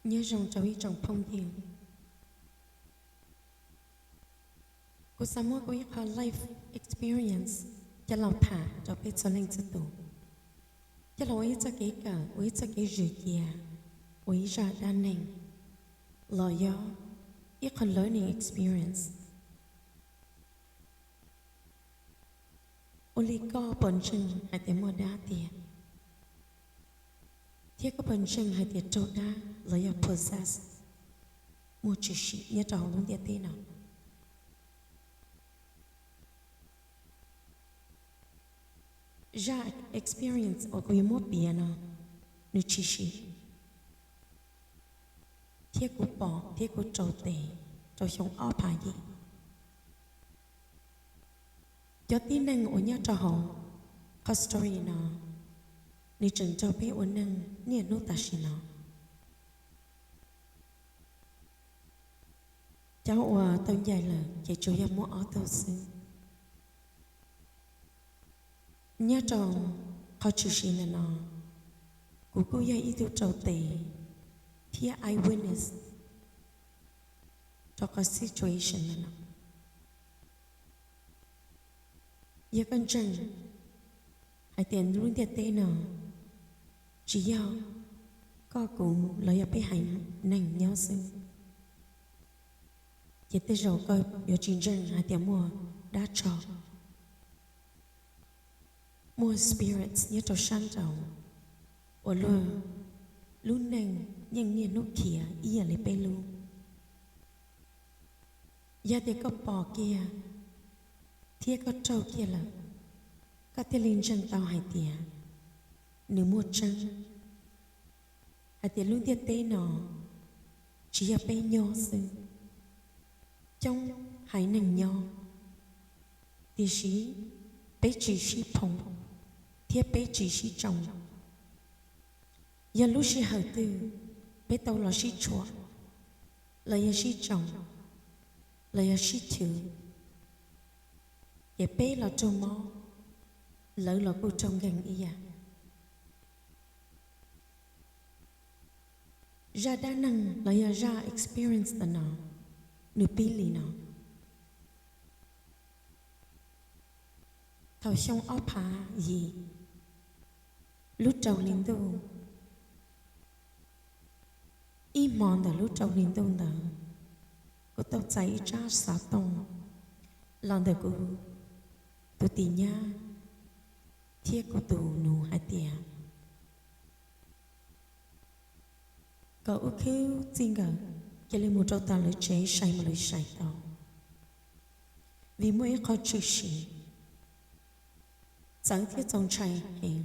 Nyob zoo rau ib tsoom phooj ywg. Kuv xav muab kuv ib qho life experience coj los tham rau peb txhua leej txhua tus, coj los ua ib txoj kev kawm, ua ib txoj kev zws cia, ua ib zaj dab neeg, los yog ib qho learning experience. Ua li koj puas ntseeg hais tias muaj dab tiag, thiab koj puas ntseeg hais tias raug dab los yog possess muaj tshwm sim nyob rau hauv lub ntiaj teb no? Zaj experience uas kuv yuav muab piav no, nws tshwm sim thiab kuv pom thiab kuv raug tes rau xyoo ob phav yim. Cov tib neeg uas nyob rau hauv qhov story no, nws tseem nrog peb ua neej niaj hnub tam sim no. Cov uas tau ncaim lawm ces tsuas yog muaj ob tug xwb. Nyob rau qhov tshwm sim ntawm no, kuv kuj yog ib tug raug tes thiab eyewitness rau qhov situation ntawm no. Yog koj ntseeg hais tias lub ntiaj teb no tsis yog koj kuv los yog peb haiv neeg nyob xwb, ces tej zaum koj yuav tsis ntseeg hais tias muaj dab tsog, muaj spirits nyob rau sab nraud uas luag lub neej yeej niaj hnub khiav ib yam li peb lub. Yog tias koj pom kiag thiab koj raug kiag lawm, koj thiaj li ntseeg tau hais tias nws muaj tseeb, hais tias lub ntiaj teb no tsis yog peb nyob xwb, coob haiv neeg nyob, tiam sis peb tsis sib phoom thiab peb tsis sib tsoo. Yog lub sij hawm twg peb tau los sib tshuam, los yog sib tsoo, los yog sib chwv, ces peb los raug mob, lawv los kuj raug nkeeg ib yam. Zaj dab neeg los yog zaj experience ntawm no, nws pib li no. Thaum xyoo ob phav yim, lub rau hli ntuj, ib hmo ntawm lub rau hli ntuj ntawd, kuv tau txais ib tsab xov tooj los ntawm kuv tus tim nyab thiab kuv tus nus hais tias kom wb khwb txij nkawm cia li mus rau tom lawv tsev sai mas lawv sai tau, vim muaj ib qho tshwm sim txawv thiab txaus ntshai heev.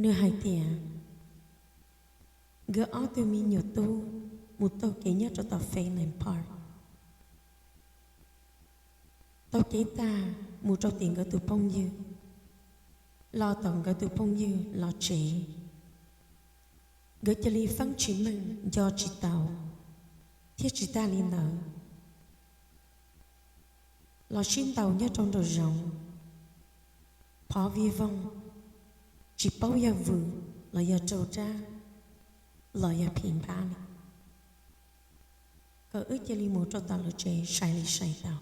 Nws hais tias nkawd ob tug me nyuam tub mus taug kev nyob rau tom Fairland Park, taug kev tag mus rau tim nkawd tus phooj ywg, los tom nkawd tus phooj ywg los tsev, nkawd cia li feeb tsis meej nco tsis tau, thiab tsis tag li ntawd los sib ntaus nyob rau nraum zoov, phov vij voog, tsis paub yog vwm los yog raug dab los yog phim npab li, kom wb cia li mus rau tom lawv tsev sai li sai tau.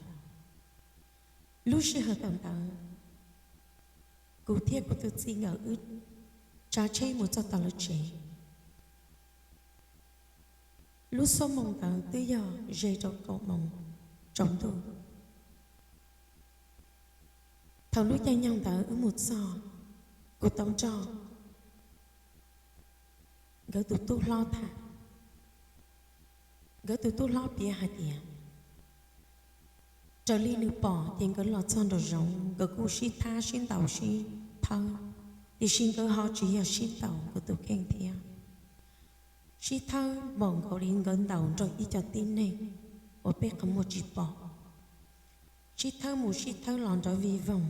Lub sij hawm thaum ntawd, kuv thiab kuv tus txij nkawm wb tsav tsheb mus txog tom lawv tsev. Lub xuab moos ntawd twb yog ze rau kaum moos tsaus ntuj. Thaum lub caij nyoog ntawd wb mus txog, kuv tau nrog nkawd tus tub hlob tham. Nkawd tus tub hlob piav hais tias raws li nws pom ces nkawd los txog nraum zoov nkawd kuj sib thab sib ntaus sib thawb, tiam sis nkawd ho tsis yog sib ntaus nkawd tus kheej thiab. Sib thawb npaum nkaus li nkawd ntaus nrog ib co tib neeg uas peb qhov muag tsis pom. Sib thawb mus sib thawb los nrov vij voog,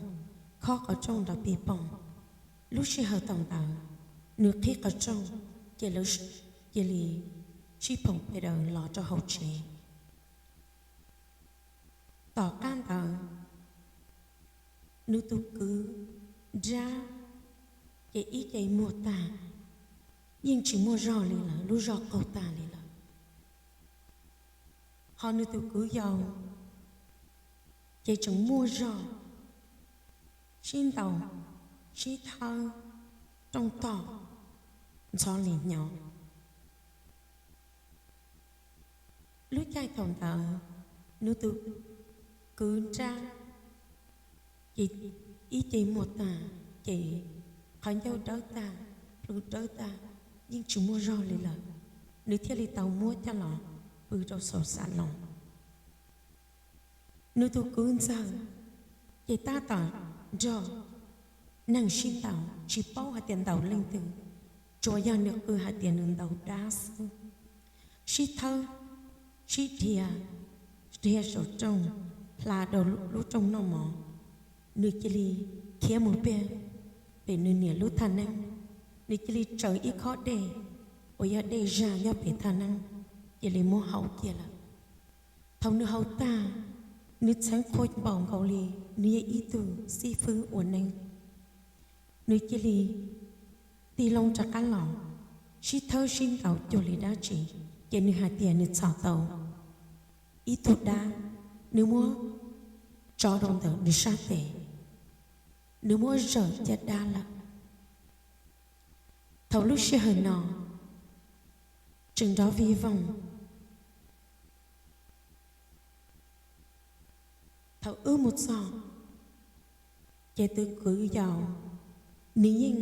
khob qhov rooj nrov pij poog. Lub sij hawm thaum ntawd, nws qhib qhov rooj, ces lawv cia li sib phoom pes daws los rau hauv tsev. Tom qab ntawd, nws tus kwv nrab ces ib ce muag tag, yeej tsis muaj zog li lawm, lub zog qaug tag li lawm. Ho nws tus kwv yau ces tseem muaj zog, sib ntaus, sib thawb, rooj tog, ntxhov li hnyo. Lub caij thaum ntawd, nws tus kwv nrab ces ib ce muag tag, ces qhov ncauj dawb tag, plhu dawb tag, yeej tsis muaj zog li lawm. Nws thiaj li tau muab coj los pw rau saum xav loos. Nws tus kwv ntxawg ces tab tom nrog neeg sib ntaus, tsis paub hais tias ntaus leej twg, tsuas yog nws qw hais tias nws ntaus dab xwb. Sib thawb, sib dhia, dhia saum rooj, hla rau lub rooj noj mov, nws cia li khiav mus pem, pem nws niam lub thaj neeb. Nws cia li tsaws ib khob dej uas yog dej zag nyob pem thaj neeb, cia li muab haus kiag lawm. Thaum nws haus tag, nws txheev qhua npaum nkaus li nws yog ib tug xib fwb ua neeb. Nws cia li tig loo rov qab los, sib thawb sib ntaus cuag li dab tsi, ces nws hais tias nws txhom tau ib tug dab, nws muab tso rau ntawm nws sab tes, nws muab zawm caj dab lawm. Thaum lub sij hawm no tseem nrov vij voog. Thaum wb mus txog, ces tus kwv yau nws yeej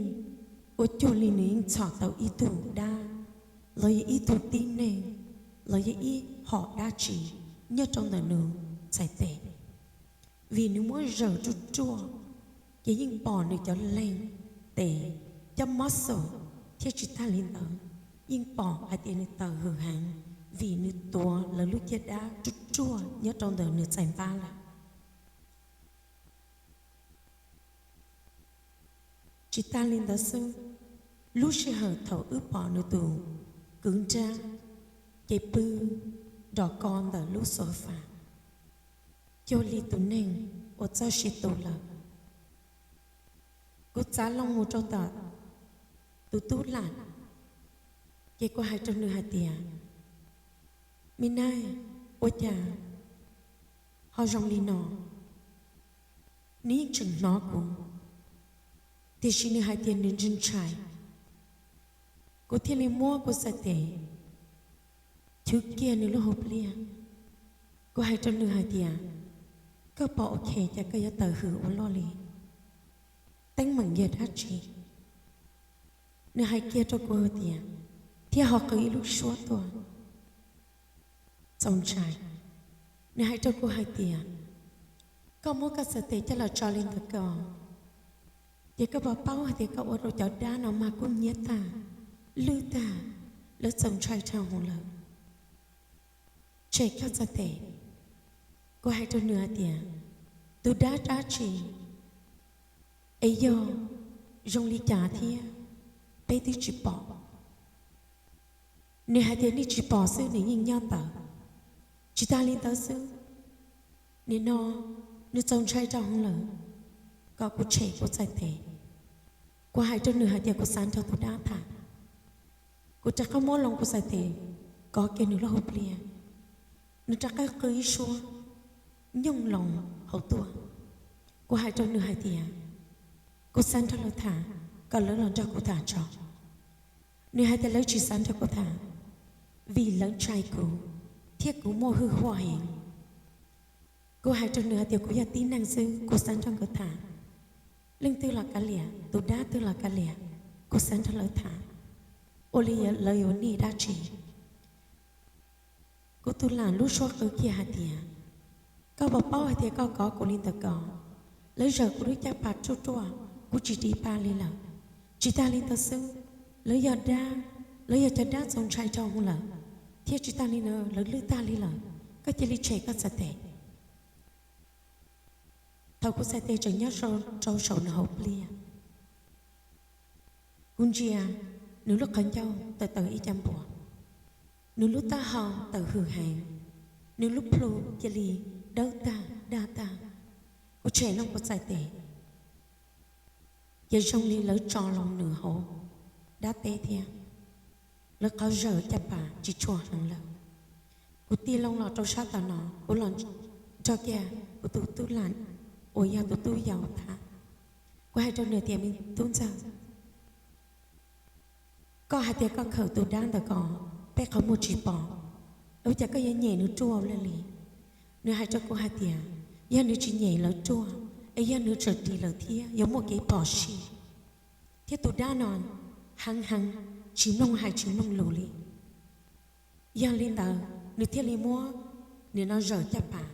ua cuag li nws yeej txhom tau ib tug dab, los yog ib tug tib neeg, los yog ib hom dab tsi nyob rau ntawm nws txhais tes. Vim nws muab zawm ruaj ruaj, ces yeej pom nws cov leeg tes, cov muscle, thiab tsis tag li ntawd, yeej pom hais tias nws tawm hwm heev, vim nws tuav lawv lub caj dab ruaj ruaj nyob rau ntawm nws txhais npab lawm. Tsis tag li ntawd xwb, lub sij hawm thaum wb pom nws tus kwv nrab ces pw nrov ko ntawm lub xo fas, cuag li tus neeg uas txoj sia tu lawm. Kuv txav loo mus rau tom tus tub lam, ces kuv hais rau nws hais tias, me nab, ua cas ho zoo li no? Nws yeej tseem hnov kuv, tiam sis nws hais tias nws ntshai ntshai. Kuv thiaj li muab kuv txhais tes chwv kiag nws lub hauv pliaj. Kuv hais rau nws hais tias, koj pom ua ke cas koj yuav tawm hwm ua luaj li? Teeb meem yog dab tsi? Nws hais kiag rau kuv hais tias, thiab ho qw ib lub suab tuaj, txaus ntshai. Nws hais rau kuv hais tias, koj muab koj txhais tes coj los tso li ntawd ko, ces koj puas paub hais tias koj ua rau cov dab no mas kub hnyiab tag, lwj tag, lawv txaus ntshai dhau hwv lawm. Tshem koj txhais tes. Kuv hais rau nws hais tias, tus dab dab tsi es yog zoo li cas thiab, peb twb tsis pom. Nws hais tias nej tsis pom xwb, nws yeej nyob ntawd. Tsis tag li ntawd xwb, nim no nws txaus ntshai rau hwv lawm, kom kuv tshem kuv txhais tes. Kuv hais rau nws hais tias kuv xav nrog tus dab tham. Kuv rov qab muab loo kuv txhais tes kov kiag nws lub hauv pliaj. Nws rov qab qw ib suab nyooj loo hauv tuaj. Kuv hais rau nws hais tias, kuv xav nrog lawv tham, kom lawv los nrog kuv tham tso. Nws hais tias lawv tsis xav nrog kuv tham, vim lawv ntshai kuv, thiab kuv muaj hwj huam heev. Kuv hais rau nws hais tias kuv yog tib neeg xwb, kuv xav nrog nkawd tham. Leej twg los kav liam, tus dab twg los kav liam, kuv xav nrog lawv tham. Ua li lawv yuav nij dab tsi? Kuv tus lam lub suab qw kiag hais tias, koj puas paub hais tias koj kov kuv li ntawd ko, lawv zawm kuv lub caj pas ruaj ruaj, kuv tsis dim pa li lawm. Tsis tag li ntawd xwb, lawv yog dab, lawv yog cov dab txaus ntshai dhau hwv lawm, thiab tsis tag li ntawd lawv lwj tag li lawm. Koj cia li tshem koj txhais tes. Thaum kuv txhais tes tseem nyob rau saum nws hauv pliaj, kuv ntsia nws lub qhov ncauj tawm tawm ib co npuas, nws lub taub hau tawm hwm heev, nws lub plhu cia li dawb tag daj tag. Kuv tshem loo kuv txhais tes, Ces zoo li lawv tso loo nws hauv dab teb thiab, lawv qhov zawm caj pas tsis tshua heev lawm. Kuv tig loo los rau sab tom no, kuv los nrog kiag kuv tus tub lam uas yog tus tub yau tham. Kuv hais rau nws tias, Me tub ntxawg, koj hais tias koj khawm tus dab ntawm ko, peb qhov muag tsis pom, ua cas koj yuav nyem nws ruaj ua luaj li? Nws hais rau kuv hais tias, yog nws tsis nyem lawv ruaj, es yog nws tseem ris lawm thiab yuav muaj kev phom sij, thiab tus dab no heev heev, tsis mloog hais tsis mloog lus li. Yog li ntawd nws thiaj li muab nim no zawm caj pas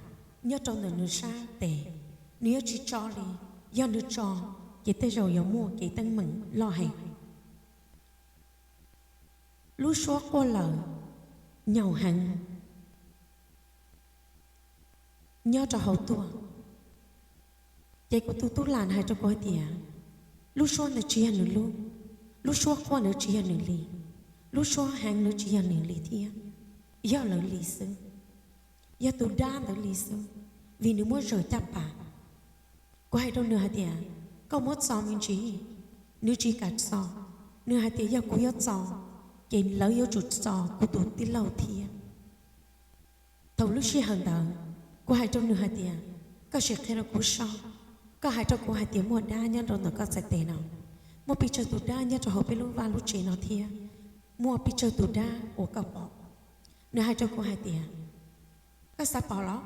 nyob rau ntawm nws sab tes, nws yuav tsis tso li. Yog nws tso, ces tej zaum yuav muaj kev teeb meem loj heev. Lub suab quaj lawm nyaum heev nyob rau hauv tuaj. Ces kuv tus tub lam hais rau kuv hais tias, lub suab ntawd tsis yog nws lub, lub suab quaj ntawd tsis yog nws li, lub suab heev ntawd tsis yog nws li thiab, yog lawv li xwb, yog tus dab ntawd li xwb, vim nws muab zawm caj pas. Kuv hais rau nws hais tias, koj muab txo me ntsis, nws tsis kam txo. Nws hais tias yog kuv yuav txo, ces lawv yuav tsum txo kuv tus tij laug thiab. Thaum lub sij hawm ntawd, kuv hais rau nws hais tias, koj sim qhia rau kuv saib, koj hais rau kuv hais tias muaj dab nyob rau ntawm koj txhais tes no, muaj pes tsawg tus dab nyob rau hauv peb lub vaj lub tsev no thiab, muaj pes tsawg tus dab uas koj pom? Nws hais rau kuv hais tias, koj xav pom los?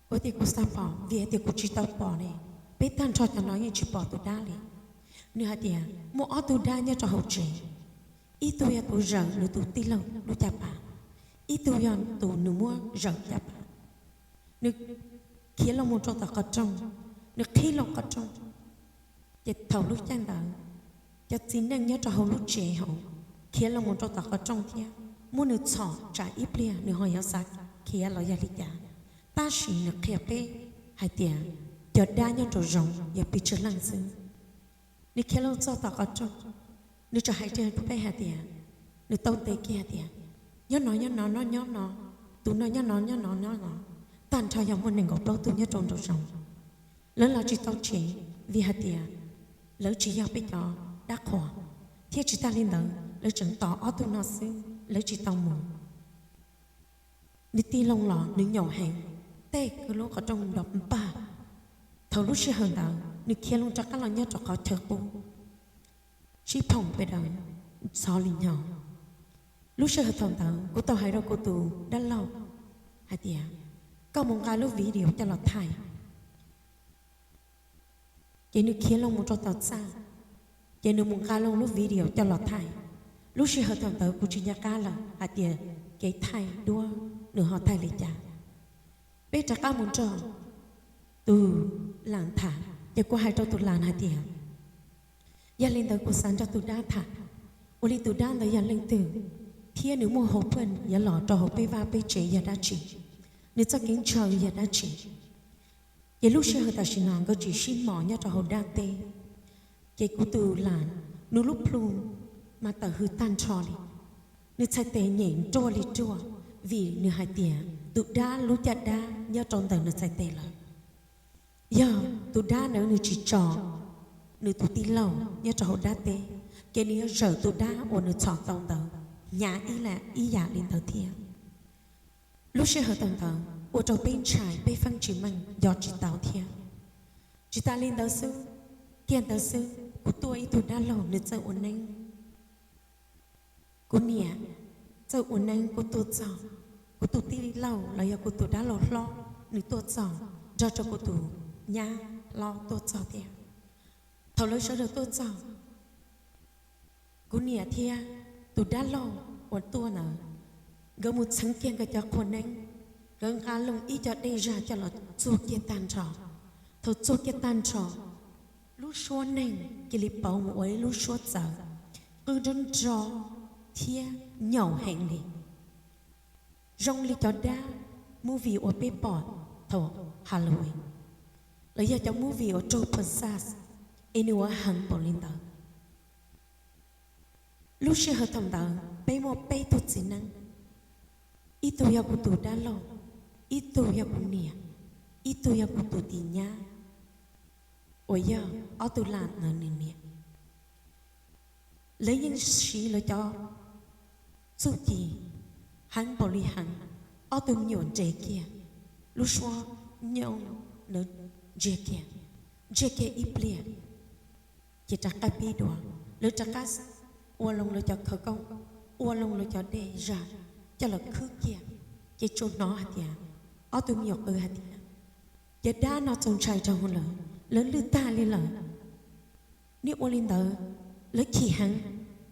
Kuv tias kuv xav pom vim hais tias kuv tsis tau pom ne, peb tag nrho cov no yeej tsis pom tus dab li. Nws hais tias muaj ob tug dab nyob rau hauv tsev, ib tug yog tus zawm nws tus tij laug lub caj pas, ib tug yog tus nws muab zawm caj pas. Nws khiav loo mus rau tom qhov rooj, nws qhib loo qhov rooj, ces thaum lub caij ntawd cov txiv neej nyob rau hauv lub tsev hauv khiav loo mus rau tom qhov rooj thiab muab nws txhom tsam ib pliag nws ho yuav xav khiav los yog li cas, tab sis nws qhia peb hais tias cov dab nyob rau zoov yog pes tsawg leej xwb. Nws khiav loo txog tom qhov rooj, nws txawm hais rau peb hais tias, nws tau ntes kiag hais tias, nyob no nyob no nyob no, tus no nyob no nyob no nyob no, tag nrho yog muaj nees nkaum plaub tug nyob rau nraum zoov. Lawv los tsis tau tsev vim hais tias lawv tsis yog peb cov dab qhuas, thiab tsis tas li ntawd lawv tseem tos ob tug no xwb, lawv tsis tau mus. Nws tig loo los nws nyaum heev, tej kawg lub qhov rooj nplov npag. Thaum lub sij hawm ntawd nws khiav loo rov qab los nyob rau qhov chaw qub, sib phoom pes daws ntxhov li nyo. Lub sij hawm thaum ntawd kuv tau hais rau kuv tus dab laug hais tias, koj mus nqa lub video coj los thaij. Ces nws khiav loo mus rau tom txaj, ces nws mus nqa loo lub video coj los thaij. Lub sij hawm thaum ntawd kuv tsis nco qab lawm hais tias kev thaij duab nws ho thaij li cas. Peb rov qab mus nrog tus las tham, ces kuv hais rau tus las hais tias, yog li ntawd kuv xav nrog tus dab tham, ua li tus dab ntawd yog leej twg, thiab nws muaj hauv pheej yuav los rau hauv peb vaj peb tsev yog dab tsi, nws txoj kev ntshaw yog dab tsi. Ces lub sij hawm tam sim no nkawd tsis sib mos nyob rau hauv dab teb, ces kuv tus las, nws lub plhu mas tawm hws tag nrho li, nws txhais tes nyem ruaj li ruaj, vim nws hais tias tus dab lub caj dab nyob rau ntawm nws txhais tes lawm. Yog tus dab ntawd nws tsis tso nws tus tij laug nyob rau hauv dab teb, ces nws yuav zawm tus dab uas nws txhom tau ntawd hnyav ib yam li ntawd thiab. Lub sij hawm thaum ntawd ua rau peb ntshai, peb feeb tsis meej, nco tsis tau thiab. Tsis tas li ntawd xwb, kiag ntawd xwb kuv tuaj ib tug dab laug nws txawj ua neeb. Kuv niam txawj ua neeb kuv tuaj txog, kuv tus tij laug los yog kuv tus dab laug hlob nws tuaj txog, nrog rau kuv tus nyab hlob tuaj txog thiab. Thaum lawv sawv daws tuaj txog, kuv niam thiab tus dab laug uas tuaj ntawd, nkawd mus txheev kiag nkawd cov qhua neeb, nkawd nqa loo ib co dej zag coj los txuag kiag tag nrho. Thaum txuag kiag tag nrho, lub suab neeg cia li pauv mus ua ib lub suab txawv qw nrov nrov thiab nyaum heev li, zoo li cov dab movie uas peb pom thaum Halloween, los yog cov movie uas raug possess, es nws ua heev npaum li ntawd. Lub sij hawm thaum ntawd peb muaj peb tug txiv neeb, ib tug yog kuv tus dab laug, ib tug yog kuv niam, ib tug yog kuv tus tis nyab uas yog ob tug lam ntawd nws niam. Lawv yeej siv lawv cov txuj ci heev npaum li heev. Ob tug me nyuam nres kiag, lub suab nyooj ntawd ntsiag kiag, ntsiag kiag ib pliag, ces rov qab pib dua. Lawv rov qab ua loo lawv cov khawv koob, ua loo lawv cov dej zag, coj los khwb kiag, ces tsuas hnov hais tias ob tug me nyuam qw hais tias, cov dab no txaus ntshai rau lawm, lawv lwj tag li lawm. Nej ua li ntawd, lawv chim heev,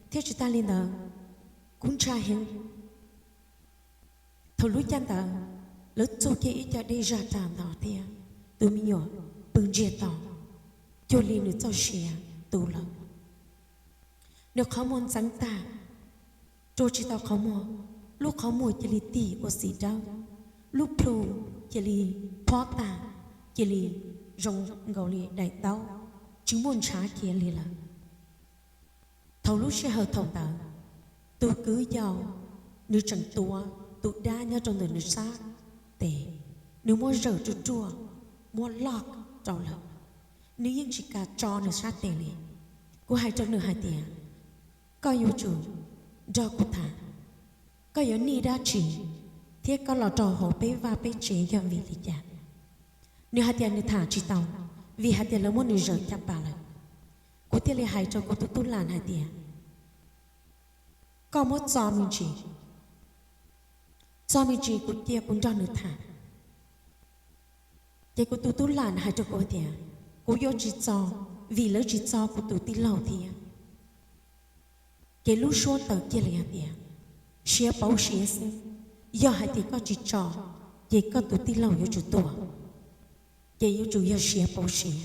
thiab tsis tas li ntawd, kuv ntshai heev. Thaum lub caij ntawd, lawv txug kiag ib co dej zag tag ntawd thiab, tus me nyuam pw ntsiag to, cuag li nws txoj sia tu lawm. Nws qhov muag ntxeev tag, rua tsis tau qhov muag, lub qhov muag cia li tig ua xim dawb, lub plhu cia li phob tag, cia li zoo nkaus li daim ntaub tsis muaj ntshav kiag li lawm. Thaum lub sij hawm thaum ntawd, tus kwv yau nws tseem tuav tus dab nyob rau ntawm nws sab tes, nws muab zawm ruaj ruaj, muab loj rau lawm, nws yeej tsis kam tso nws sab tes li. Kuv hais rau nws hais tias, koj yuav tsum nrog kuv tham, koj yuav nij dab tsi, thiab koj los rau hauv peb vaj peb tsev yog vim li cas? Nws hais tias nws tham tsis tau, vim hais tias lawv muab nws zawm caj pas lawm. Kuv thiaj li hais rau kuv tus tub lam hais tias, koj muab txo me ntsis, txo me ntsis kuv cia kuv nrog nws tham. Ces kuv tus tub lam hais rau kuv tias, kuv yuav tsis txo, vim lawv tsis txo kuv tus tij laug thiab. Ces lub suab tawm kiag li hais tias, siav pauv siav xwb, yog hais tias koj tsis tso, ces koj tus tij laug yuav tsum tuag, ces yuav tsum yog siav pauv siav.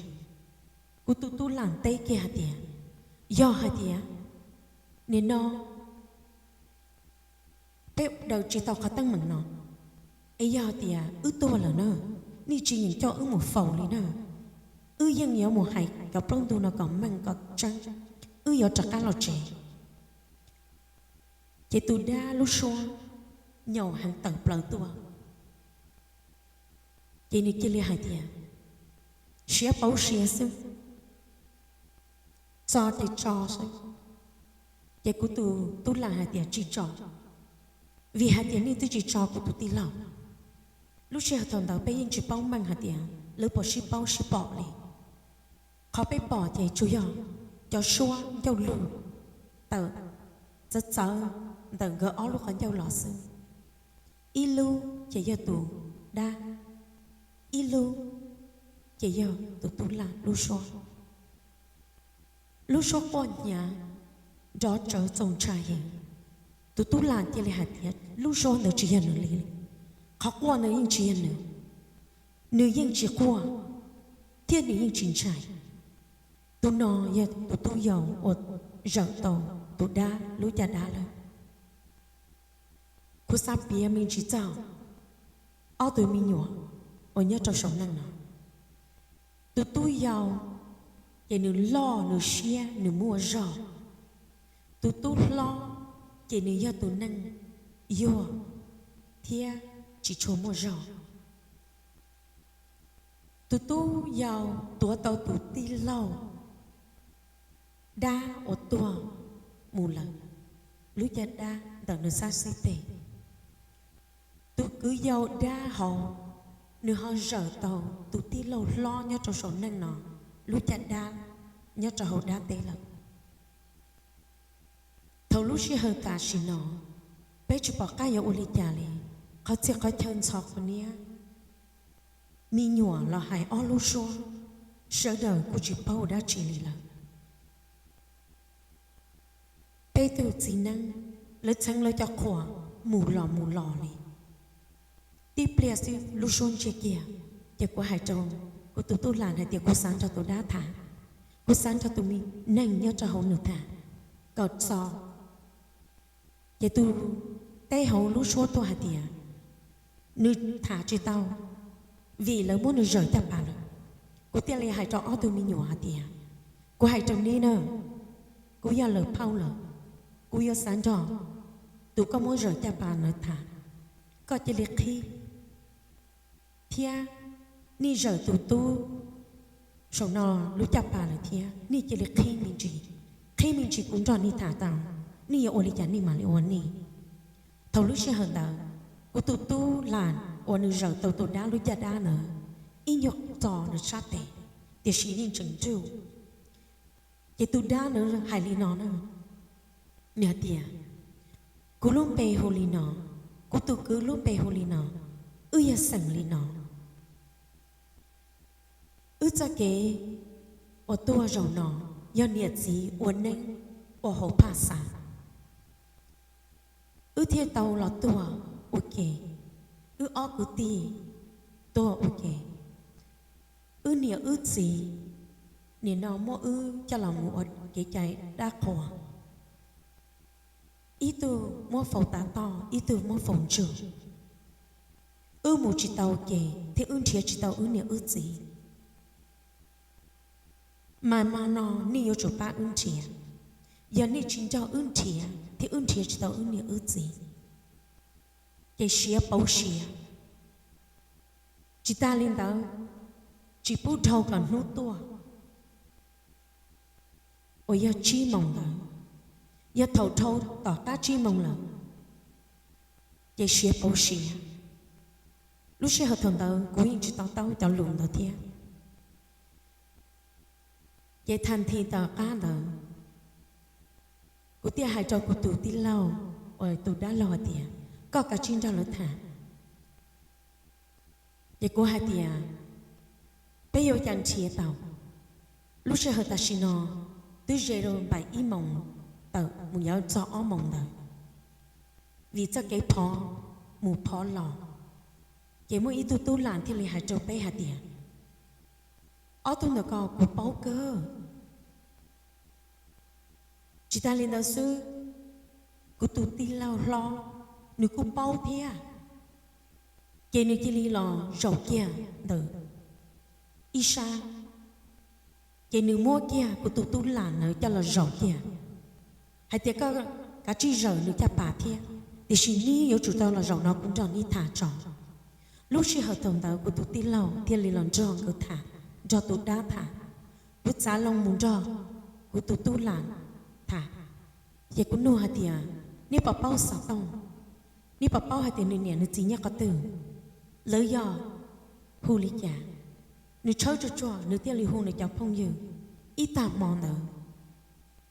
Kuv tus tub lam teb kiag hais tias, yog hais tias nim no peb daws tsis tau qhov teeb meem no, es yog tias wb tuag lawm na, nej tsis yeem coj wb mus faus li na, wb yeej yuav mus hais cov plaub ntug no kom meej kom tseeb, wb yuav rov qab los tsev. Ces tus dab lub suab nyaum heev tawm plaws tuaj, ces nws cia li hais tias, siav pauv siav xwb, txo ces tso xwb. Ces kuv tus tub lam hais tias tsis tso, vim hais tias nej twb tsis tso kuv tus tij laug. Lub sij hawm thaum ntawd peb yeej tsis paub meej hais tias lawv puas sib paub sib pom li. Qhov peb pom ces tsuas yog cov suab ncauj lug tawm txawv txawv ntawm nkawd ob lub qhov ncauj los xwb. Ib lub ces yog tus dab, ib lub ces yog tus tub lam lub suab. Lub suab quaj hnyav nrov tsawv txaus ntshai heev. Tus tub lam cia li hais tias lub suab ntawd tsis yog nws li, qhov quaj ntawd yeej tsis yog nws, nws yeej tsis quaj, thiab nws yeej tsis ntshai. Tus no yog tus tub yau uas zawm tau tus dab lub caj dab lawm. Kuv xav piav me ntsis txog ob tug me nyuam uas nyob rau saum neej no. Tus tub yau ces nws loj nws siab nws muaj zog. Tus tub hlob ces nws yog tus neeg yuag thiab tsis tshua muaj zog. Tus tub yau tuav tau tus tij laug dab uas tuag mus lawm lub caj dab ntawm nws sab xib teg. Tus kwv yau dab hauv, nws ho zawm tau tus tij laug hlob nyob rau saum neej no lub caj dab nyob rau hauv dab teb lawm. Thaum lub sij hawm tam sim no, peb tsis pom qab yuav ua li cas li. Qhov txhia qhov chaw ntxhov qhov niab, me nyuam los hais ob lub suab, sawv daws kuj tsis paub ua dab tsi li lawm. Peb tug txiv neeb, lawv txheev lawv cov qhuas mus los mus los li. Tib pliag xwb lub suab ntsiag kiag, ces kuv hais rau kuv tus tub lam hais tias kuv xav nrog tus dab tham, kuv xav nrog tus me neeg nyob rau hauv nws tham kom txo. Ces tus teb hauv lub suab tuaj hais tias nws tham tsis tau, vim lawv muab nws zawm caj pas lawm. Kuv thiaj li hais rau ob tug me nyuam hais tias, kuv hais rau neb na, kuv yog lawv phauj lawm, kuv yuav xav nrog tus koj muab zawm caj pas ntawd tham, koj cia li qhib, thiab nej zawm tus tub saum no lub caj pas lawm thiab, nej cia li qhib me ntsis, qhib me ntsis kuv nrog nej tham tau, nej yuav ua li cas nej mam li ua nej. Thaum lub sij hawm ntawd, kuv tus tub lam uas nws zawm tau tus dab lub caj dab ntawd ib nyuag txog nws sab tes, tiam sis yeej tseem nruj. Ces tus dab ntawd hais li no na, nws hais tias, kuv lub npe hu li no, kuv tus kwv lub npe hu li no, wb yog xeem li no. Wb txoj kev uas tuaj zaum no yog niam txiv ua neeb ua hauv phaj xav, wb thiaj tau los tuaj ua ke, wb ob kwv tij tuaj ua ke. Wb niam wb txiv nim no muab wb coj los mus ua kev cai dab qhuas, ib tug muab faus tav toj, ib tug muab faus ntsug. Wb mus tsis tau ua ke thiab wb nrhiav tsis tau wb niam wb txiv. Mas hmo no nej yuav tsum pab wb nrhiav. Yog nej tsis nrog wb nrhiav thiab wb nrhiav tsis tau wb niam wb txiv, ces siav pauv siav. Tsis tas li ntawd, tsis pub dhau kom hnub tuaj uas yog tsib moos ntawd, yog thaum dhau tom qab tsib moos lawm, ces siav pauv siav. Lub sij hawm thaum ntawd kuv yeej tsis to taub cov lus ntawd thiab. Ces tha nthi tom qab ntawd, kuv thiaj hais rau kuv tus tij laug uas tus dab laug hais tias, koj kav tsij nrog lawv tham. Ces kuv hais tias, peb yuav cas nrhiav tau? Lub sij hawm tam sim no twb ze rau npaim ib moos tawm mus yuav txog ob moos ntawd, vim txoj kev phov mus phov los. Ces muaj ib tug tub lam thiaj li hais rau peb hais tias, ob tug ntawm ko kuv paub kawg. Tsis tas li ntawd xwb, kuv tus tij laug hlob nws kuj paub thiab. Ces nws cia li los zaum kiag ntawm ib sab, ces nws muab kiag kuv tus tub lam ntawd coj los zaum kiag, hais tias, koj kav tsij zawm nws caj pas thiab, tiam sis neb yuav tsum tau los zaum no kuv nrog neb tham tso. Lub sij hawm thaum ntawd kuv tus tij laug thiaj li los nrog nkawd tham, nrog tus dab tham. Kuv txav loo mus nrog kuv tus tub lam tham, ces kuv nug hais tias, neb puas paub xov tooj? Neb puas paub hais tias nws niam nws txiv nyob qhov twg? Lawv yog hu li cas? Nws tshawb tsuag tsuag nws thiaj li hu nws cov phooj ywg ib tag hmo ntawd.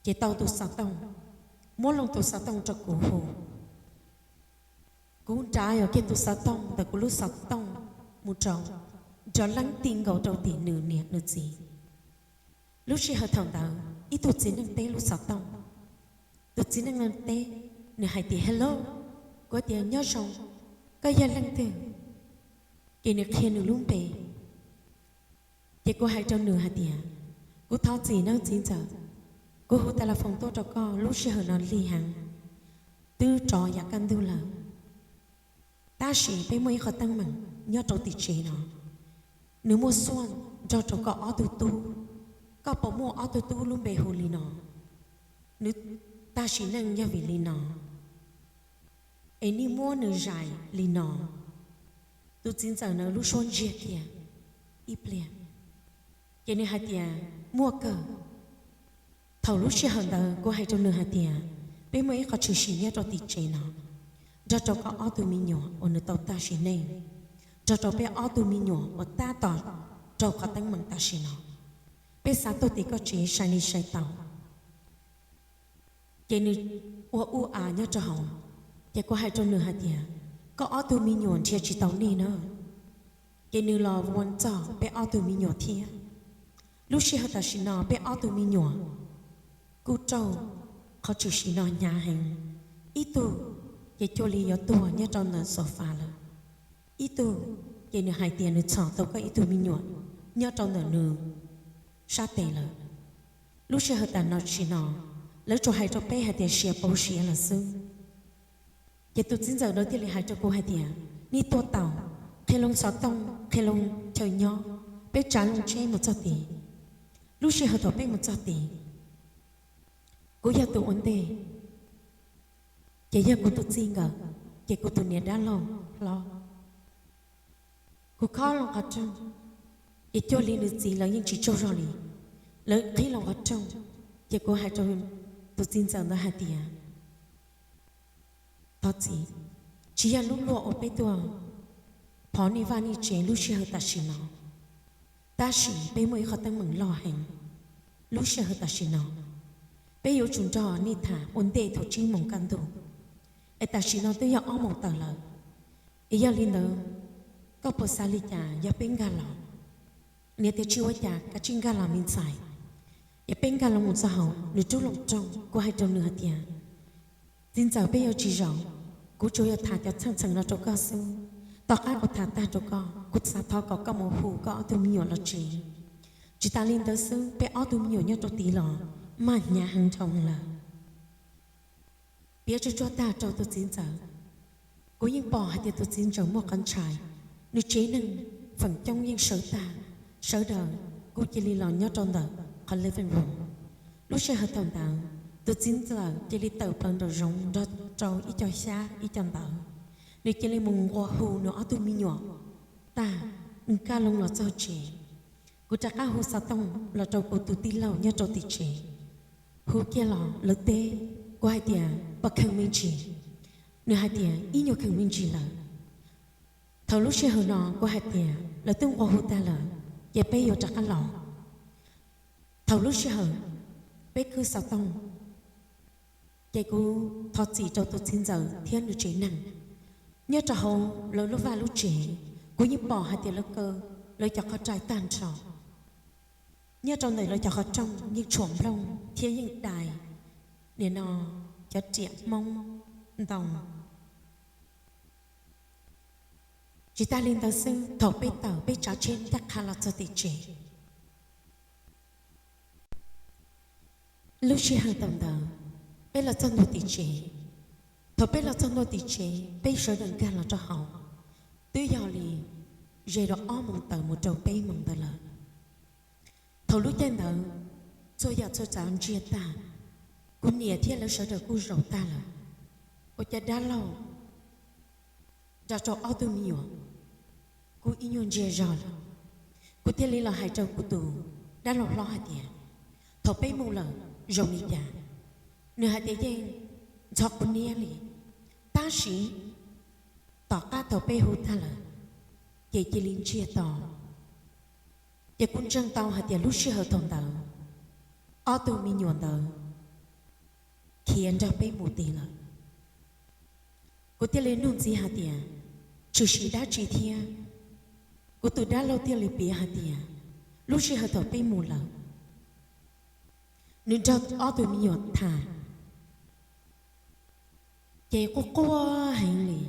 Ces tau tus xov tooj, muab loo tus xov tooj rau kuv hu. Kuv nrad yog kiag tus xov tooj ntawm kuv lub xov tooj mus rau, nrov leeb ti nkaus rau tim nws niam nws txiv. Lub sij hawm thaum ntawd ib tug txiv neej teb lub xov tooj. Tus txiv neej no teb, nws hais tias, hello. Kuv tias, nyob zoo, koj yog leej twg? Ces nws qhia nws lub npe. Ces kuv hais rau nws hais tias, kuv thov txim nawb txiv ntxawm, kuv hu tas las foos tuaj rau koj lub sij hawm no lig heev, twb rov yav kaj ntug lawm. Tab sis peb muaj ib qhov teeb meem nyob rau tim tsev no, nws muaj xuaj nrog rau koj ob tug tub. Koj puas muaj ob tug tub lub npe hu li no? Nws tag sim neej yog vim li no, es nej muab nws zais li no. Tus txiv ntxawm na lub suab ntsiag kiag ib pliag, ces nws hais tias, muaj kawg. Thaum lub sij hawm ntawd kuv hais rau nws hais tias, peb muaj ib qho tshwm sim nyob rau tim tsev no, nrog rau koj ob tug me nyuam uas nws tau tag sim neej, nrog rau peb ob tug me nyuam uas tab tom raug qhov teeb meem tam sim no, peb xav tuaj tim koj tsev sai li sai tau. Ces nws ua ua a nyob rau hauv, ces kuv hais rau nws hais tias, koj ob tug me nyuam nrhiav tsis tau nej na. Ces nws los ua txog peb ob tug me nyuam thiab. Lub sij hawm tam sim no peb ob tug me nyuam kuj raug qhov tshwm sim no hnyav heev. Ib tug ces cuag li yuav tuag nyob rau ntawm sofa lawm, ib tug ces nws hais tias nws txhom tau koj ib tug me nyuam nyob rau ntawm nws sab tes lawm. Lub sij hawm tam sim no lawv tsuas hais rau peb hais tias siav pauv siav lawm xwb. Ces tus txiv ntxawm ntawd thiaj li hais rau kuv hais tias, nej tuaj tau, qhia loo xov tooj, qhia loo chaw nyob, peb tsav loo tsheb mus txog tid. Lub sij hawm thaum peb mus txog tid, kuv yog tus ua ntej, ces yog kuv tus txij nkawm, ces kuv tus niam dab laug hlob. Kuv khob loo qhov rooj, Ces cuag li nws txiv lawv yeej tsis tsaug zog li, lawv qhib los ua rooj. Ces kuv hais rau tus txiv ntxawm ntawd hais tias, thov txim, tsis yog lub luaj uas peb tuaj phov nej vaj nej tsev lub sij hawm tam sim no, tab sis peb muaj ib qhov teeb meem loj heev. Lub sij hawm tam sim no peb yuav tsum nrog nej tham ua ntej thaum tsib moos kaj ntug, es tam sim no twb yog ob moos tawm lawm. Es yog li ntawd, koj puas xav li cas yog peb nkag los? Nws tias tsis ua cas, kav tsij nkag los me ntxhais. Ces peb nkag los mus txog hauv, nws rub loo rooj, kuv hais rau nws hais tias, txiv ntxawm, peb yuav tsis zaum, kuv tsuas yuav tham cov txheej txheem no rau koj xwb. Tom qab kuv tham tag rau koj, kuv xav thov kom koj mus hu koj ob tug me nyuam los tsev. Tsis tas li ntawd xwb, peb ob tug me nyuam nyob rau tid los maj hnyav heev dhau lawm. Piav tsuj tsuag tag rau tus txiv ntxawm, kuv yeej pom hais tias tus txiv ntxawm muaj qhov ntshai. Nws tsev neeg feem coob yeej sawv tag, sawv daws kuj cia li los nyob rau ntawm qhov living room. Lub sij hawm thaum ntawd, tus txiv ntxawm cia li tawm plaws nraum zoov nrog rau ib co xyab ib co ntawv. Nws cia li mus nqua hu nws ob tug me nyuam tag, nkag loo los txog tsev. Kuv rov qab hu xov tooj los rau kuv tus tij laug nyob rau tim tsev. Hu kiag los lawv teb, kuv hais tias, puas kheev me ntsis? Nws hais tias, ib nyuag kheev me ntsis lawm. Thaum lub sij hawm no kuv hais tias, lawv twb nqua hu tag lawm, ces peb yuav rov qab los. Thaum lub sij hawm peb khwb xov tooj, ces kuv thov txim rau tus txiv ntxawm thiab nws tsev neeg. Nyob rau hauv lawv lub vaj lub tsev, kuv yeej pom hais tias lawv kaw lawv cov qhov rai tag nrho. Nyob rau ntawm lawv cov qhov rooj yeej tshuam nplooj thiab yeej dai, nim no cov riam Hmoob ntoo. Tsis tas li ntawd xwb, thaum peb tawm peb tsav tsheb ncaj qha los txog tim tsev. Lub sij hawm thaum ntawd, peb los txog ntua tim tsev. Thaum peb los txog ntua tim tsev, peb sawv daws nkag los rau hauv, twb yog li ze rau ob moos tawm mus rau peb moos ntawd lawm. Thaum lub caij ntawd, txhua yam txhua tsav ntsiag tag, kuv niam thiab lawv sawv daws kuj zaum tag lawm. Kuv cov dab laug nrog rau ob tug me nyuam kuj ib nyuag ntsiag zog lawm. Kuv thiaj li los hais rau kuv tus dab laug hlob hais tias, thaum peb mus lawm zoo li cas? Nws hais tias yeej ntxhov kuv niab li, tab sis tom qab thaum peb hu tag lawm, ces cia li ntsiag to. Ces kuv ntseeg tau hais tias lub sij hawm thaum ntawd, ob tug me nyuam ntawd khiav nrog peb mus tid lawm. Kuv thiaj li nug ntxiv hais tias, tshwm sim dab tsi thiab? Kuv tus dab laug thiaj li piav hais tias, lub sij hawm thaum peb mus lawm, nws nrog ob tug me nyuam tham, ces quaj quaj heev li.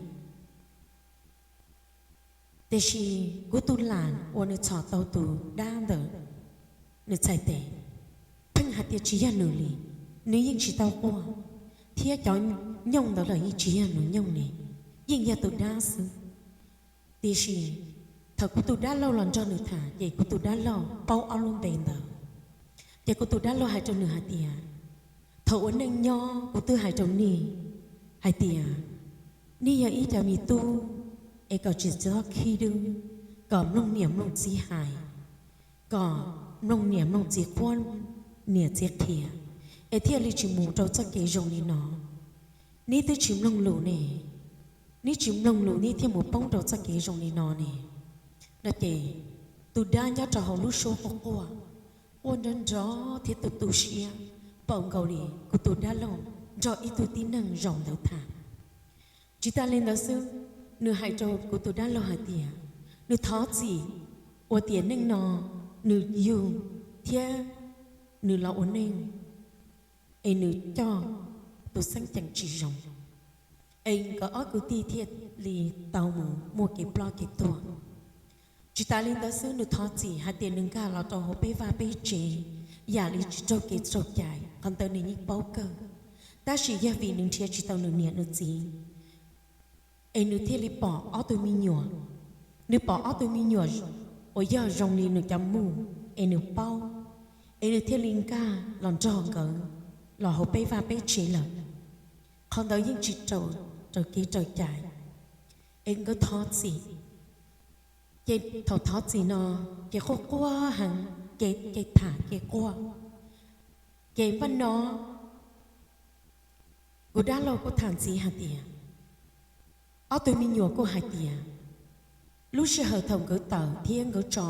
Tiam sis kuv tus lam uas nws txhom tau tus dab ntawm nws txhais tes, pheej hais tias tsis yog nws li, nws yeej tsis tau quaj, thiab cov nyooj ntawd los yeej tsis yog nws nyooj li, yeej yog tus dab xwb. Tiam sis thaum kuv tus dab laug los nrog nws tham, ces kuv tus dab laug paub ob lub npe ntawd. Ces kuv tus dab laug hais rau nws hais tias, thaum ua neej nyob kuv twb hais rau nej hais tias, nej yog ib co me tub es kom tsis txhob khib dub, kom mloog niam mloog txiv hais, kom mloog niam mloog txiv qhuab, niam txiv qhia, es thiaj li tsis mus rau txoj kev zoo li no. Neb twb tsis mloog lus ne, neb tsis mloog lus neb thiaj mus poob rau txoj kev zoo li no ne. No ces tus dab nyob rau hauv lub suab quaj quaj, quaj nrov nrov thiab tu tu siab npaum nkaus li kuv tus dab laug nrog ib tug tib neeg zaum ntawd tham. Tsis tas li ntawd xwb, nws hais rau kuv tus dab laug hais tias, nws thov txim uas tiam neej no nws yug thiab nws los ua neej es nws coj tus xeeb ceem tsis zoo, es nkawd ob kwv tij thiaj li tau mus muaj kev ploj kev tuag. Tsis tas li ntawd xwb, nws thov txim hais tias nws nkag los rau hauv peb vaj peb tsev yam li tsis raug kev raug cai, qhov ntawd nws yeej paub kawg, tab sis yog vim nws nrhiav tsis tau nws niam nws txiv, es nws thiaj li pom ob tug me nyuam. Nws pom ob tug me nyuam uas yog zoo li nws cov mus, es nws paub, es nws thiaj li nkag los nrog nkawd los hauv peb vaj peb tsev lawm. Qhov ntawd yeej tsis raws kev raws cai, es nkawd thov txim. Ces thaum thov txim no, ces quaj quaj heev, ces, ces tham ces quaj. Ces npaj no kuv dab laug kuj tham ntxiv hais tias, ob tug me nyuam kuj hais tias, lub sij hawm thaum nkawd tawm thiab nkawd tso,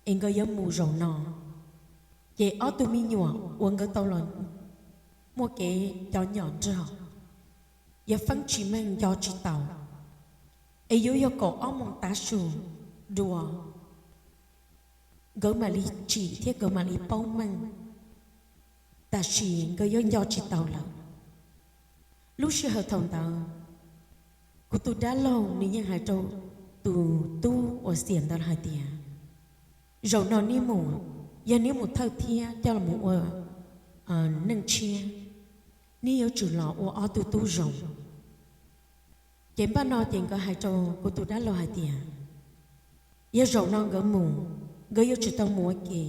es nkawd yuav mus zaum no, ces ob tug me nyuam uas nkawd tau los muaj kev cov nyom nrog, yuav feeb tsis meej nco tsis tau, es yuav yog kaum ob moos tav su dua, nkawd mam li tsim thiab nkawd mam li paub meej, tab sis nkawd yuav nco tsis tau lawm. Lub sij hawm thaum ntawd, kuv tus dab laug nws yeej hais rau tus tub uas xiam ntawd hais tias, zaum no neb mus, yog neb mus thawj thiab coj los ua neej tshiab, neb yuav tsum los ua ob tug tub zoo. Ces npaj no ces nkawd hais rau kuv tus dab laug hais tias, yog zaum no nkawd mus, nkawd yuav tsum tau mus ua ke,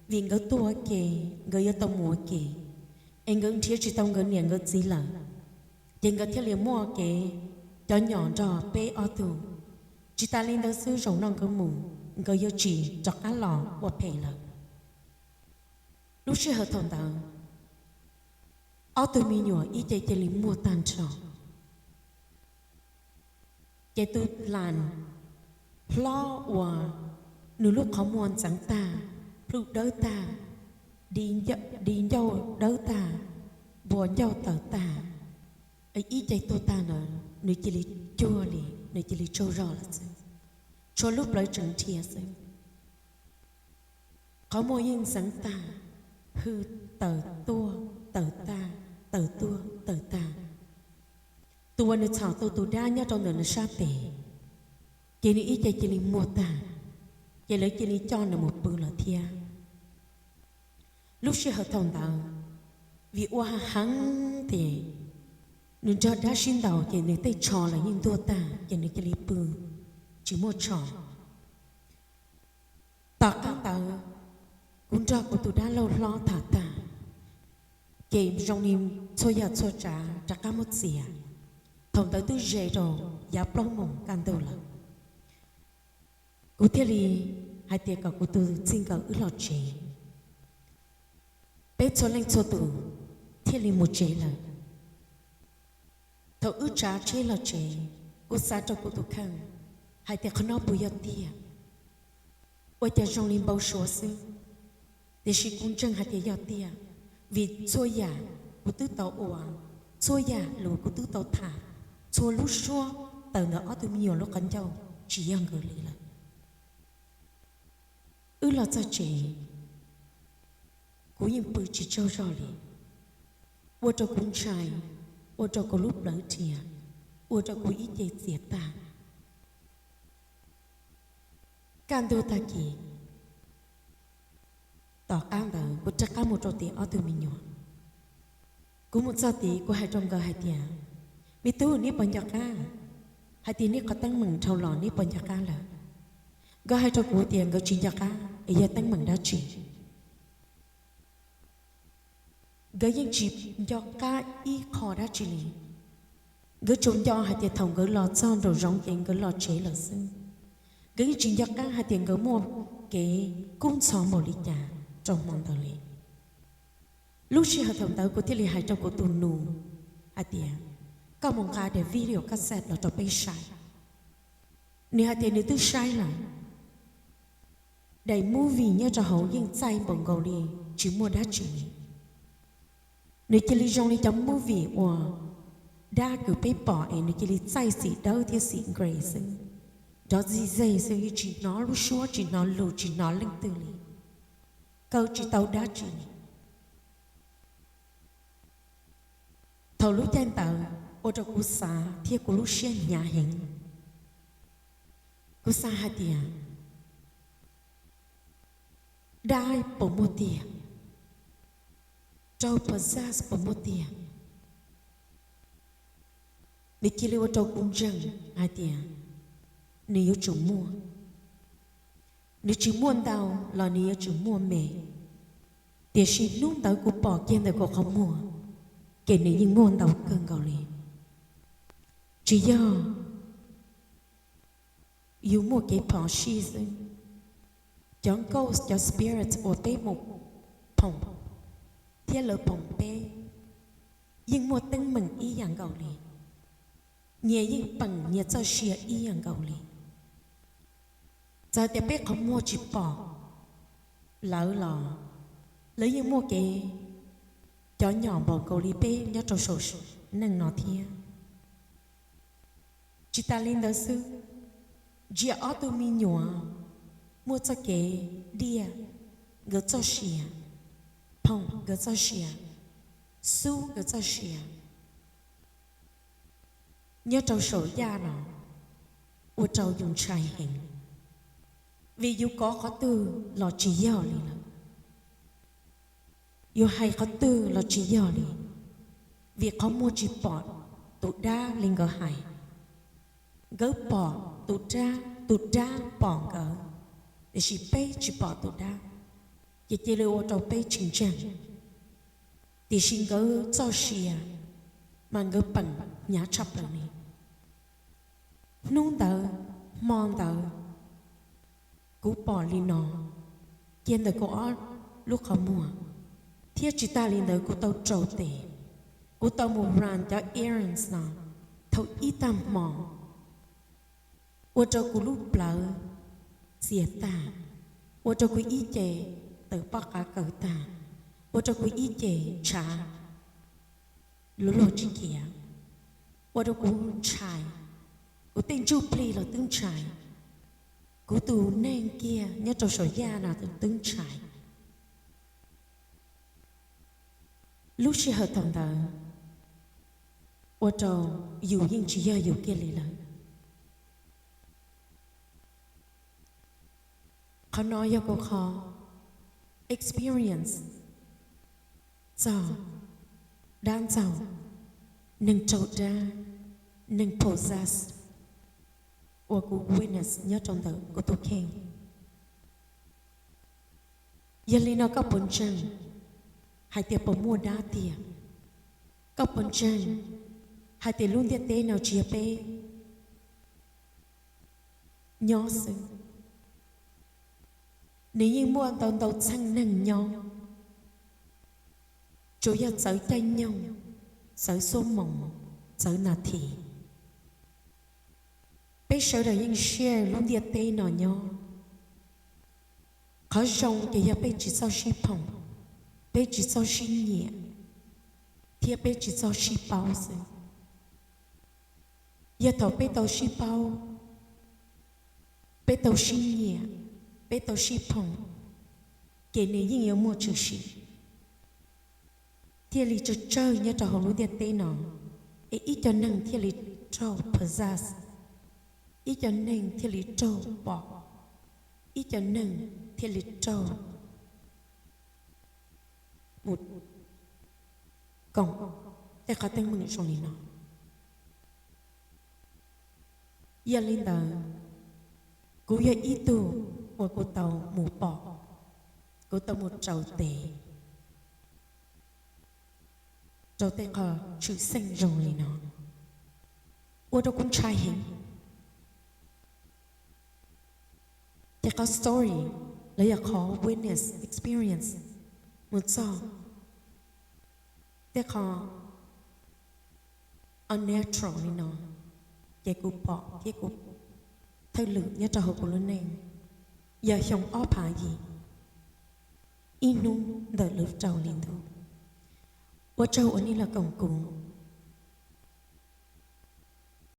vim nkawd tuaj ua ke, nkawd yuav tau mus ua ke, es nkawd nrhiav tsis tau nkawd niam nkawd txiv lawm, ces nkawd thiaj li muaj kev cov nyom nrog peb ob tug. Tsis tas li ntawd xwb, zaum no nkawd mus, nkawd yuav tsis rov qab los ua phem lawm. Lub sij hawm thaum ntawd, ob tug me nyuam ib ce cia li muaj tag nrho. Ces tus las hlob uas nws lub qhov muag ntxeev tag, plhu dawb tag, di ncauj dawb tag, npua ncauj tawm tag, ib ce tuag tag ntawd nws cia li cuag li, nws cia li tsaug zog lawm xwb, tshuav lub plawv tseem dhia xwb. Qhov muag yeej ntxeev tag, hwj tawm tuaj tawm tag, tawm tuaj tawm tag. Tus uas nws txhom tau tus dab nyob rau ntawm nws sab tes, ces nws ib ce cia li muag tag, ces lawv cia li coj nws mus pw lawm thiab. Lub sij hawm thaum ntawd, vim ua heev ces nws nrog dab sib ntaus ces nws tej tsho los yeej ntuag tag ces nws cia li pw tsis muaj tsho. Tom qab ntawd, kuv nrog kuv tus dab laug hlob tham tag, ces zoo li txhua yam txhua tsav rov qab muab txiav. Thaum ntawd twb ze rau yav plaub moos kaj ntug lawm. Kuv thiaj li hais tias kom kuv tus txij nkawm wb los tsev. Peb txhua leej txhua tus thiaj li mus tsev lawm. Thaum wb tsav tsheb los tsev, kuv xav rau kuv tus kheej hais tias qhov no puas yog tiag? Ua cas zoo li npau suav xwb, tiam sis kuv ntseeg hais tias yog tiag, vim txhua yam kuv twb tau ua, txhua yam lus kuv twb tau tham, txhua lub suab tawm ntawm ob tug me nyuam lub qhov ncauj tsis yog nkawd li lawm. Wb los txog tsev, kuv yeej pw tsis tsaug zog li, ua rau kuv ntshai, ua rau kuv lub plawv dhia, ua rau kuv ib ce txias tag. Kaj ntug tag kis, tom qab ntawd kuv rov qab mus rau tim ob tug me nyuam. Kuv mus txog tid kuv hais rau nkawd hais tias, me tub, neb puas nco qab hais tias neb qhov teeb meem dhau los neb puas nco qab lawm? Nkawd hais rau kuv tias nkawd tsis nco qab es yog teeb meem dab tsi. Nkawd yeej tsis nco qab ib qho dab tsi li. Nkawd tsuas nco hais tias thaum nkawd los txog nraum zoov ces nkawd los tsev lawm xwb. Nkawd yeej tsis nco qab hais tias nkawd muaj kev kub ntxhov npaum li cas rau hmo ntawd li. Lub sij hawm thaum ntawd kuv thiaj li hais rau kuv tus nus hais tias, koj mus nqa daim video cassette los rau peb saib. Nws hais tias nws twb saib lawm, daim movie nyob rau hauv yeej txaij npaum nkaus li tsis muaj dab tsi li. Nws cia li zoo li cov movie uas dab kws peb pom es nws cia li txaij xim dawb thiab xim gray xwb, nrov zij zeg xwb, tsis hnov lub suab, tsis hnov lus, tsis hnov leej twg li, kaw tsis tau dab tsi li. Thaum lub caij ntawd ua rau kuv xav thiab kuv lub siab hnyav heev. Kuv xav hais tias, dab puas muaj tiag? Rau possess puas muaj tiag? Nws cia li ua rau kuv ntseeg hais tias nws yuav tsum muaj. Nws tsis muaj ntau los nws yuav tsum muaj me, tiam sis hnub ntawd kuv pom kiag ntawm kuv qhov muag, ces nws yeej muaj ntau kawg nkaus li. Tsis yog yus muaj kev phom sij xwb. Cov ghost, cov spirit uas peb mus phoom thiab lawv phoom peb yeej muaj teeb meem ib yam nkaus li, nyias yeej peem nyias txoj sia ib yam nkaus li. Txawm tias peb qhov muag tsis pom lawv los lawv yeej muaj kev cov nyom npaum nkaus li peb nyob rau saum neej no thiab. Tsis tas li ntawd xwb, ntsia ob tug me nyuam muaj txoj kev diaj nkawd txoj sia, phoom nkawd txoj sia, xub nkawd txoj sia. Nyob rau saum yaj no ua rau yus ntshai heev, vim yus kov qhov twg los tsis yog li lawm, yus hais qhov twg los tsis yog li, vim qhov muag tsis pom tus dab li nkawd hais. Nkawd pom tus dab, tus dab pom nkawd, tiam sis peb tsis pom tus dab, ces cia li ua rau peb tsis ntseeg. Tiam sis nkawd txoj sia mas nkawd peem hnyav tshaj plaws li. Hnub ntawd, hmo ntawd, kuv pom li no, cia ntawm kuv ob lub qhov muag, thiab tsis tas li ntawd kuv tau rau tes, kuv tau mus run cov errands no thaum ib tag hmo, ua rau kuv lub plawv txias tag, ua rau kuv ib ce tawm pob qa kaws tag, ua rau kuv ib ce ntshav luag luag tsis khiav, ua rau kuv ntshai, kuv tej ntsuj plig los twb ntshai, kuv tus neeg kiag nyob rau saum yaj no twb ntshai. Lub sij hawm thaum ntawd ua rau yus yeej tsis yog yus kiag li lawm. Qhov no yog kuv qhov experience txog dab ntxaug, neeg raug dab, neeg possess uas kuv witness nyob rau ntawm kuv tus kheej. Yog li no koj puas ntseeg hais tias puas muaj dab tiag? Koj puas ntseeg hais tias lub ntiaj teb no tsis yog peb nyob xwb, nws yeej muaj ntau ntau txheej neeg nyob, tsuas yog txawv caij nyoog, txawv xuab moos, txawv nas this. Peb sawv daws yeej share lub ntiaj teb no nyob. Qhov zoo ces yog peb tsis txawj sib phoom, peb tsis txawj sib nyiam, thiab peb tsis txawj sib paub xwb. Yog thaum peb tau sib paub, peb tau sib nyiam, peb tau sib phoom, ces nws yeej yuav muaj tshwm sim, thiaj li tsawg tsawg nyob rau hauv lub ntiaj teb no, es ib co neeg thiaj li raug possess, ib co neeg thiaj li raug pom, ib co neeg thiaj li raug mus koom tej qhov teeb meem zoo li no. Yog li ntawd, kuv yog ib tug uas kuv tau mus pom, kuv tau mus rau tes rau tej qhov tshwm xeej zoo li no, ua rau kuv ntshai heev. Ces qhov story los yog qhov witness experience mus txog tej qhov unnatural li no, ces kuv pom thiab kuv thwj lwm nyob rau hauv kuv lub neej yog xyoo ob phav yim, ib hnub ntawm lub rau hli ntuj. Ua tsaug uas nej los koom kuv